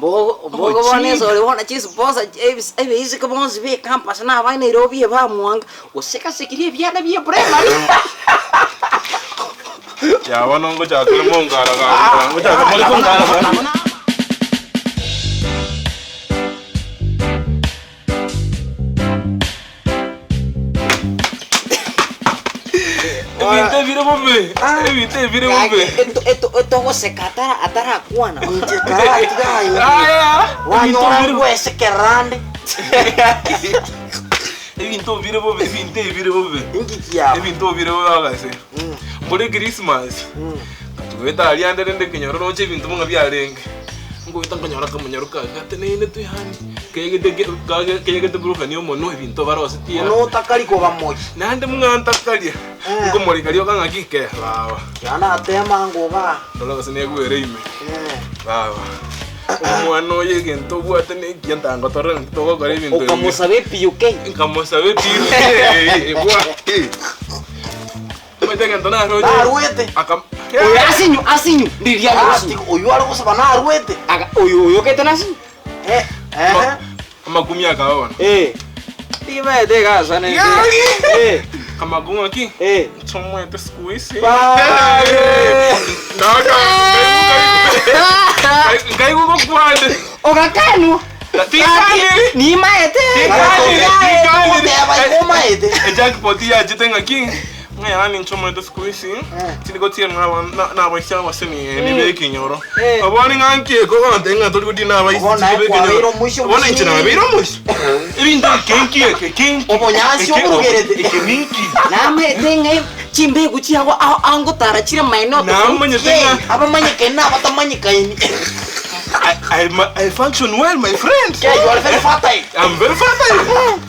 Mbogo mbogo bono esore bono chisponsor ebis ebeiseke bonsi ba ecampus na abana Nairobi ebamwanga, gose gasekirie ebiana bia eprimary. Ya bono ngochaka ore mongara gaki ngochaka more kongara gaki. Ebinto ebire bobe, ebinto ebire bobe. Etogoseka atarakwana. Inche karatiga aye. Aya, Wanyora ebinto bire- ngwesekerera ande. Ebinto bire bobe, ebinto ebire bobe. Inki kiaba? Ebinto bire bobe agase. Mbore Christmas. Tobete aria ande rende ekenyoro roche ebinto buna biarenge. Ngoeta nkonyora akamonyoro kaye gateneine tu yaani, kegete ke kage kegete burukani omonwe ebinto barosetie Buna otakari kobamoria. Naende mung'a ntakaria, Eh. nkomoreka rioka ng'aki ke, baba. Kiana atema ango igaa. Rora gose negwere ime, Eh. baba. Omwana oyo egento obwate nekiya ntango torore naki togokora ebinto ebi. Okamosaba ePUK. Nkamosaba ePUK, bwa. Omanyete egento naroche? Narwete. Akam Oyo asinyu asinyu ndiria Ah, asinyu. tiga, oyio are gosaba narwete. Aga oyo oyo okete nasinyu. Eh, eh. Amakumi akaba bono. Eh. Timaete egasa nende. Eh. Amakungu ng'aki? Eh. Ntomoete siku hizi. Bye. Naka. Nkaigwa gokwana. Ogakanwa. Tikaniri. Nimaete. Tikaniri. Tikaniri. Goteba igo omaete. Ejackpot yachete ng'aki? Ng'a yaani inche omanyete siku hizi tindi gotiga ng'a nabaisia abaseni b'ekenyoro. Bono ng'a nki eke ogontebia ng'a tori gotiga nabaisia Bono naye b'ekenyoro. kwabeire omoisia Bono inche omosinini. nabeire omoisia. Ebinto eke nki eke eke nki? Obonyansi Eke- oburugerete. Eke ninki? Namaete ng'a chimbegu chiago ao angotara chire maene otofauti. Namanyete Yei, ng'a abamanyekaine na abatamanyekaini. I, I, I function well my friend. Yeah, you are very fertile. I'm very fertile.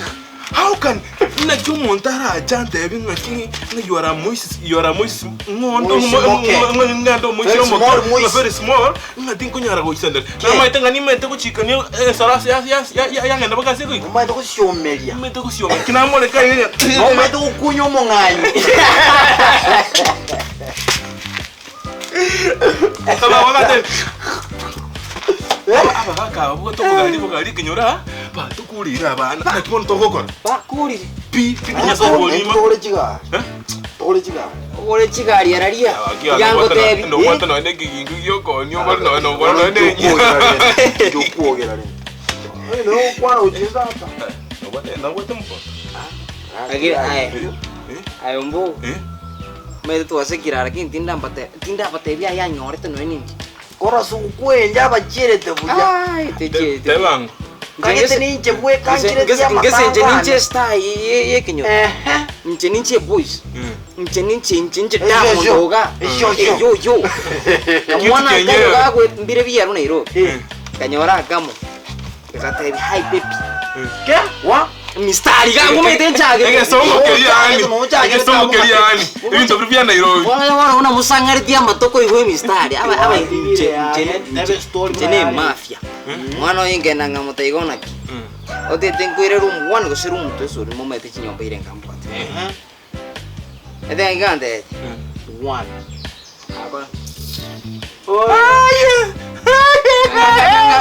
How can naki omonto arache antebi ng'aki ng'a you are a moist you are a moist ng'ondo Moist moke. ng'ende omoisia Very omoke small moist. ng'a very small ng'a tinkonyara goisanera. Namaete ng'a nimaete gochikania esara ase ase ase ya- ya- yang'enda mpaka ase egoika. Omanyete gosiomeria. Nimaete gosioma ki namoreka iga ng'a Omanyete gokunya omong'anyi. Akaba bagateba abagaka aba bwate obogari bogari ekenyoro aa batokurire abana naki bono togokora Bakurire. pi pi nyasaye bworima Togore chigari. Eh? Togore chigari. Ogore chigari araria. Yangotebi. Nobwate nonya na ekegingo giokonia obare nonya nobwate nonya na enyia. Njokuogera rende. Oye, nabo okwana gochia tata. Nobwate nobwate omokono. Lakini aye. Eh? Aye mbogo. Eh? Omanyete twasekire ara lakini tindambate tindabatebia aye anyorete nonya ninche. Korwa suguku enye abachierete buya. Ai techieti. Teba ng'o. Kagete ninche bweka nkiretie Ngese inche amatanga ninche ane. star yekenyoro. Ehe. Inche ninche boys. Inche ninche inche inche Esho, Diamond esho. oga. Esho, esho. Yo yo. Kamwana Kitu kayo kenyewe. gagwe mbire biaru Nairobi. Kanyora akamo. Gatebi hi baby. Ke? Wa? Mistari gangomete nchage. Egesongo keria yaani. Nochagete Egesongo keria yaani. Ebinto biria bia Nairobi. Bono bono buna mosang'aretie amatuko igwe emistari aba aba inche inche Tebe story inche ne mafia. Mwana oyo nkenda nkamotebia igo naki. Otete nkoire room one gose room two ase oria momanyete chinyomba ire nkambwate. Ete iga antebetie. One. Akora.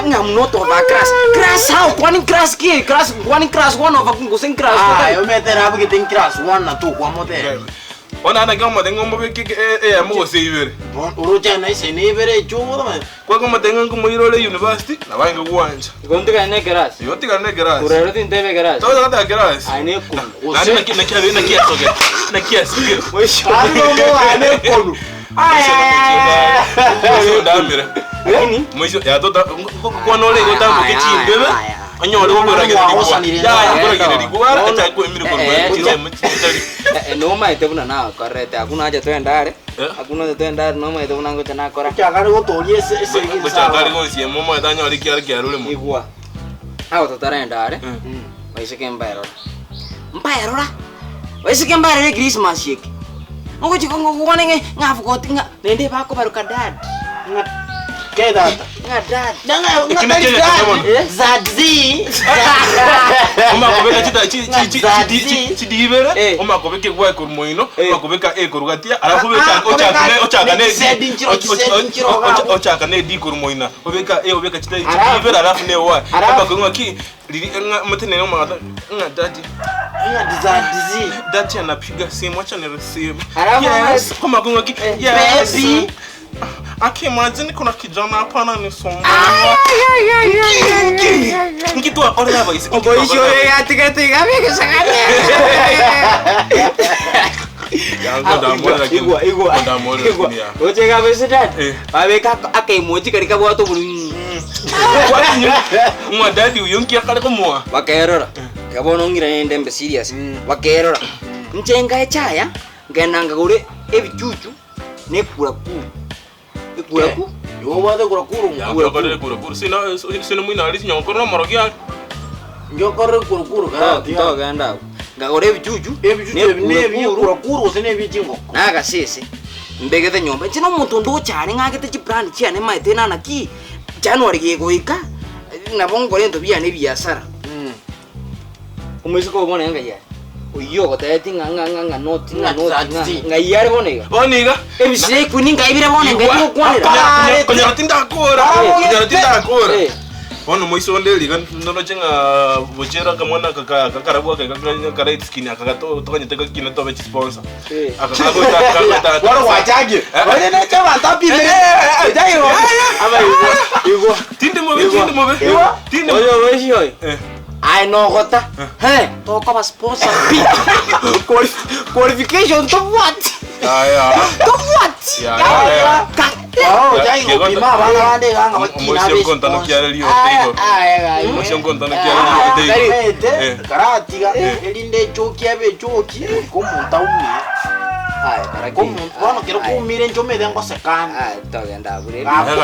Ng'a not of a class. Class how? Kwani class ki? Class kwani class one of a gose class Ah, omete rabugete class one na two kwamotebia. Bono naki omotebia ng'a omobeke eyemo gose ibere. Oroche naise na ibere echio ogotomanya. Kwani omotebia ng'a nkomoira ore university, nabo aye nkogwancha. Igo ntigane na ekerasi. Igo tigana na ekerasi. Korwa ero tintebe ekerasi. Togocha goteba ekerasi. Aye nekonu. Naende naki naki abe naki asogete. Naki asigete. Ari nomogane ekonu. Moisho ndamire. Lakini Moisho yatota kwana ore igo otamboke Aya, chimbebe. aya, aya. Onyore gokoragererigwa. Mwagosanire Yaya ndo. koragererigwa Bono. achake koemire korwa Eh, eh. chinsemo chitari. eh, nomaete buna nakorete hakuna haja twende are. Eh? Hakuna haja twende are nomaete buna ngocha nakora. Gochaka gotoria ese ese Gochaka are gonsiema omoete anyore ekiara kiarure mono. Igwa. Ago totarenda are. Mm. Baiseke mbaerora. Mbaerora. Baiseke mbaerora Christmas eke. Ngochi ngokwana ng'a ng'afukoti ng'a naende bakobaroka dad. Ng'a. Ke tata. Ng'a dad. Nang'a Ekio ng'a nakio tari egento bono. dad. Zadzi. Omakobeka chita- chi- chi- chi- Ng'a chi- chi- zadzi. chidibere Eh. omakobeka egwae korwa moino Eh. omakobeka e korwa gatia alafu Ah, obeka ah, ochaka ne kobeka ochaka ne ne chisedi nchiro, chisedi nchiro iga. ochaka ne edi korwa moina obeka e obeka chita Alafu- chidibere alafu ne wae Alafu- omakobeka ng'aki riri ng'a motenene omagata ng'a daddy Ng'a zadzi. Dati anapiga simu, acha ni receive. Alafu Yes, kama kuna ki yes. Baby. Aki imagine kuna kijana hapa ananisumbua. Nki tu akore hapa isi. Oboishi oyo yatigete igabegesagane. Yango Igwa igwa. Ndamore Igwa. lakini ya. Oche gabese dad. Eh. Babeka akaemoji kari kabwate oburu. Mwa dadi uyo nki akare komoa. Bakerora. Bono ng'ira nende mbe serious. Bakerora. Nche ngae chaya ngenda ngagure ebichuchu ne ekurakuru. Ekuraku? Igo obwate kurakuru. Yango akore kura kura. Sina sina mwina ali nyoko no morogia. Njokorere kurakuru To togenda agwo. Ngagora ebichuchu Ebichuchu ebi nebi kurakuru gose nebi chingoko. nagasese mbegete nyomba nche nomonto onde ochare ng'agete chiplani chiane maete nanaki January gegoika nabo nkore ebinto biane ebiasara omoiseke oyo bono enga yare oyio ogotebeti ng'a ng'a ng'a ng'a noti ng'a noti ng'a ng'a yare bono iga Boni iga. ebisire ekwini ngaibire bono enga ebigokwanera Konyora tindakora. Konyora tindakora. Eh. Bono moiso onde riga ndoroche ng'a bochera kamwana kaka kakarabwa kaka ka light skin akagato tokanyete kakina tobe chisponsor. Eh. Akakagoita akagoita. Bono gwachakire. Onye neche abanto apimire. Ochakire Aba igwa igwa Tinde mobe tinde mobe. Igwa. Tinde oyo omoisi oyo Eh. aye nogota he tokoba sponsor pi qualification tobwati Aya. tobwati Ya, ya, ya. Bono ochakire gopima abana bande iga ng'a bakina Omoisio abe nkontano sponsor. kiare rio teigo. Omoisio nkontano kiare rio teigo. Ete Eh. karatiga erinde echoki abe echoki goika omonto aumire. Komonto bono kero kwaumire nchomete ngosekana.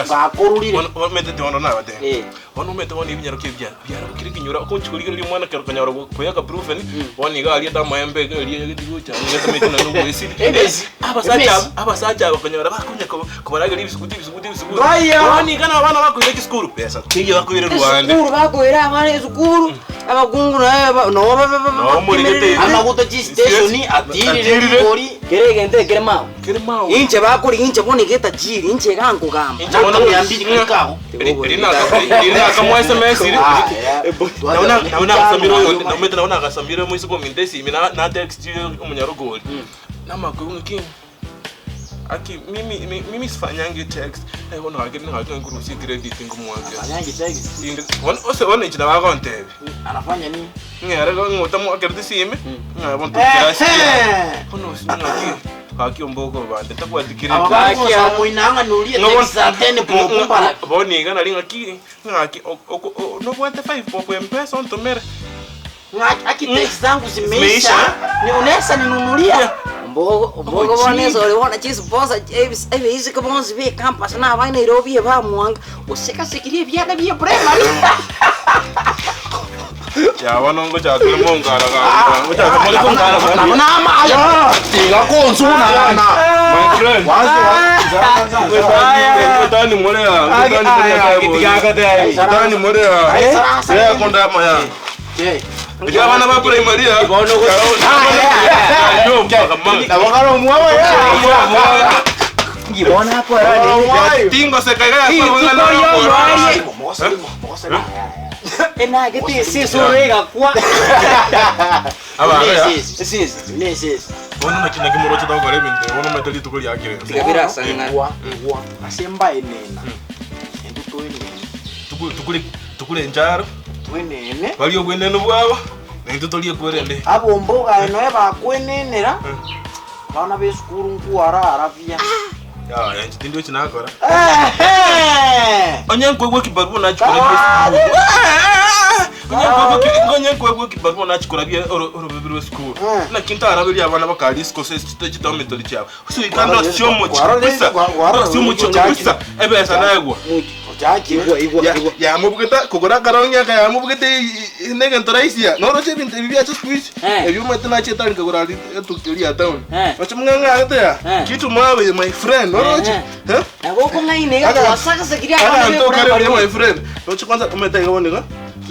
Gakorurire. Bono metete bono nabate. Eh. Bono omete bono ebinyaro kia ebiara. Biara bokire kinyora okochikorigereria omwana kero konyora koyaka proven bono iga ariete amaembe iga eria gocha getamete na nogoesiri. Emesi. Abasacha Emesi. abasacha aba konyora bakonya kobarageria ebisuguti ebisuguti ebisuguti. Raya. Bono iga na abana bakoira chisukuru pesa. Tiga bakoira Rwanda. esukuru bakoira abana esukuru abakungu No, murigete. Amaguta chistation atirire Atirire. rigori. kere egento ekere mao Kere mao. inche bakori inche bono iga etajiri inche iga nkogamba Inche bono Mia mbili kikao. Rina SMS iri. Naona naona akasamira oyo namete naona akasamira moisiko mindesi mina na text omunyarugori. Namakwe ngi Aki mimi mimi sifanyangi text. Eh ona ngake ngake ngikuruhusi credit ngumwake. Afanyangi text. Inde ona ose ona ichina bakontebe. Anafanya nini? Ngere ngota mo akerti sime. Ngabona tukirasi. Ehe. Ono sinaki haki omboko bande takwati Aba credit. bakosa moinanga nurie text atene pokumbara. Boniga nari ng'aki ng'aki nobwate 5 bob mpesa ontomere. Aki text zangu zimeisha. Zimeisha. Ni unaweza ninunulia. mbogo mbogo bono esore bono chisponsa ebeisike bonsi be campus na aba Nairobi ebamwanga osekasekirie ebiana bia primary Ya bono ngochakire mongara ga. Ngochakire mongara ga. Nabona ama ayo. Tiga konsuna na. My friend. Ngotani morea. Ngotani morea. Ngotani morea. Ya konda maya. Che. Ija abana ba primary ya. Bono go- Yo mpaka mama. Nabokaro mwawa ya. ngibona akorani Tingo se caiga. enagete esese egakwa Aba. esese Nesesi. Bono nakina kimorocho tagokora ebinto. Bono metali tukuri yakire. Tikabirasang'ana. Igwa, igwa. Asemba enena. Endu toenene. Tukuri tukuri enjaro. Toenene. Bari obwenene bwabo. Naintwe tori ekwerende. Abo mboga eno ebakwenenera. Abana b'esukuru nkuarara bia. Ya, ya nchi ndio chinakora. Ehe. Onye nkwegwe kibarua nachikora bia sukuru. Onye nkwegwe kibarua nachikora bia orobebe rwa sukuru. Na kinta araberia abana bakali sikose chitomitori chiabo. So ikanda siomo chikusa. Siomo chikusa. Ebesa nagwa. Ochakire. Igwa, igwa, Ya- igwa. yamobugete kogora akarongi aka yamobugete negento rahisi ya noroche ebinto ebi biacha siku hizi Eh. ebi omanyete nachete are nkagora aria etuki eria ya town Eh. oche mong'ang'arete ya Eh. kitu mabe my friend noroche Eh, Eh? Nabo okong'aina iga Aga- twasagasagirie abana Aganto b'ekura kare buya barwe. my friend roche kwanza omanyete iga bono iga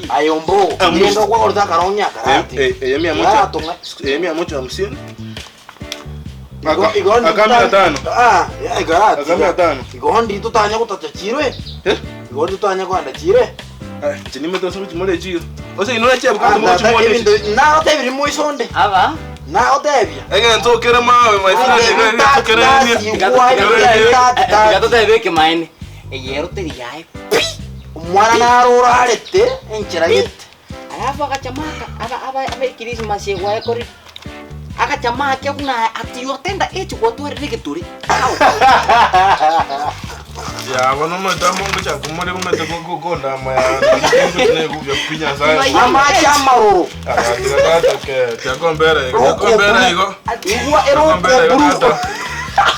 Aye ombro. Ah, Irende okwagorete akarongi akarati. eye mia moja Yaratonga. eye mia moja hamsini Igo- Aka- igo ndi aka mia tuta- tano. Ah, ya, igarati. Aka mia tano. Igo ndi tutanya gutacha chirwe. Eh? Igo ndi tutanya kwanda chirwe. Ah, inche nimete ase gochimora echiro ase inwe nachia Ah, bukanto tata, mochimore ebinto nagotebiri moisonde. Aba Nagotebia. egento okere mawe my friend iga egento okere emia tiga totebe ekemaene eye ero teri yaye pi. Omwana naro orarete enchera gete. Alafu agachama aka aba aba aba ekirisimasi egwaekorire agachama ake buna ati yotenda echi gwatwarire egeturi Au. Ya bono omanyete amo ngochaka more omanyete kondama ya nekubya pi nyasaye Amache amaroro. tiakombera igo tiakombera igo Igwa tiakombera igo erokoburu. tata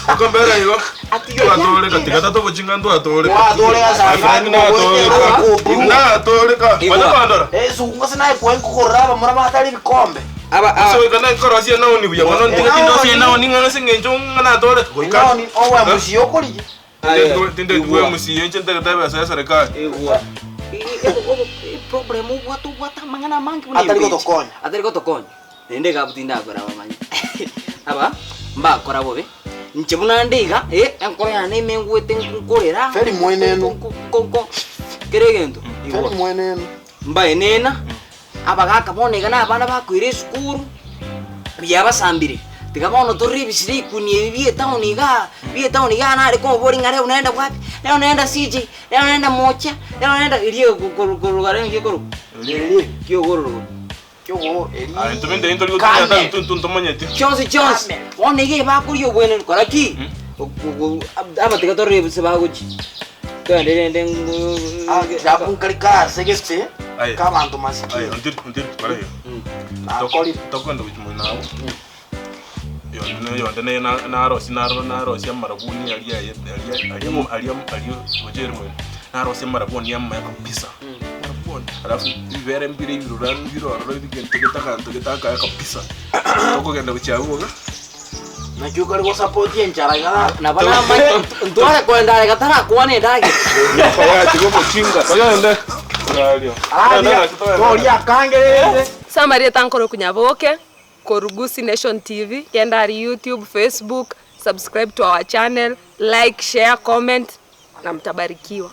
tiakombera igo Ati twatoleka tiga tata obochinga ntwatoleka Watoleka sana. Erokoburu. natoleka Igwa. bana bandora Eh, sukunga sinaye kwenkukorera abamura batari ibikombe. Aba aba soika nankorosia naoni buya bono ntiga tindosie naoni ng'a ase eng'encho ng'a natoleka goika Noni owe musi okorije. tindetiwe musiye inche ntegete ebesa ya serikali Igwa. Problem obwate obwate amang'ana amange buna Atari embeche. gotokonya. Atari gotokonya. Naende egabu tindakora bamanye. Aba mbakora bobe. Inche buna nde iga, eh, enkoro yane ime ngwete nkorera. Feri mwenenu. Nko kere egento. Feri Igwa. mwenenu. Mbaenena abagaka bono iga na abana bakoira esukuru biabasambire tiga bono toribisire ikunia ebi bia etown igaa bia etown igaa nare komobori ng'a leo naenda wapi leo naenda CJ leo naenda mocha leo naenda erio koruga renge koruga Eri. kiogororogo Kyogo eri. Ah, ntumende ntori gotumia Kame. ata ntomanyeti chionsi chionsi bono iga ebakoria obwenenu kora ki abatiga toribise bagochi twende rende Ah, jabu nkari karase gete. Aye. Kabantu Aye, masikini. ontiri ontiri kora hiyo Nakorire. tokwenda gochimoi nabo yonde yonde naye narosia naro narosia amarabuni aria aye aria aria aria aria gochere moino narosia amarabuni amaya kabisa marabuni alafu bibere mbire ibirura birororo ebigento getakanto getakaya kabisa tokogenda gochiabuga Nakio kari gosupport enchara iga. nabo namanya ntware kwenda arega tarakwana endagera yatiga omochinga togende ario Aria. Tori akangerere. Samaria tankoro kunyaboke Korugusi Nation TV genda ari YouTube, Facebook, subscribe to our channel, like, share, comment na mtabarikiwa.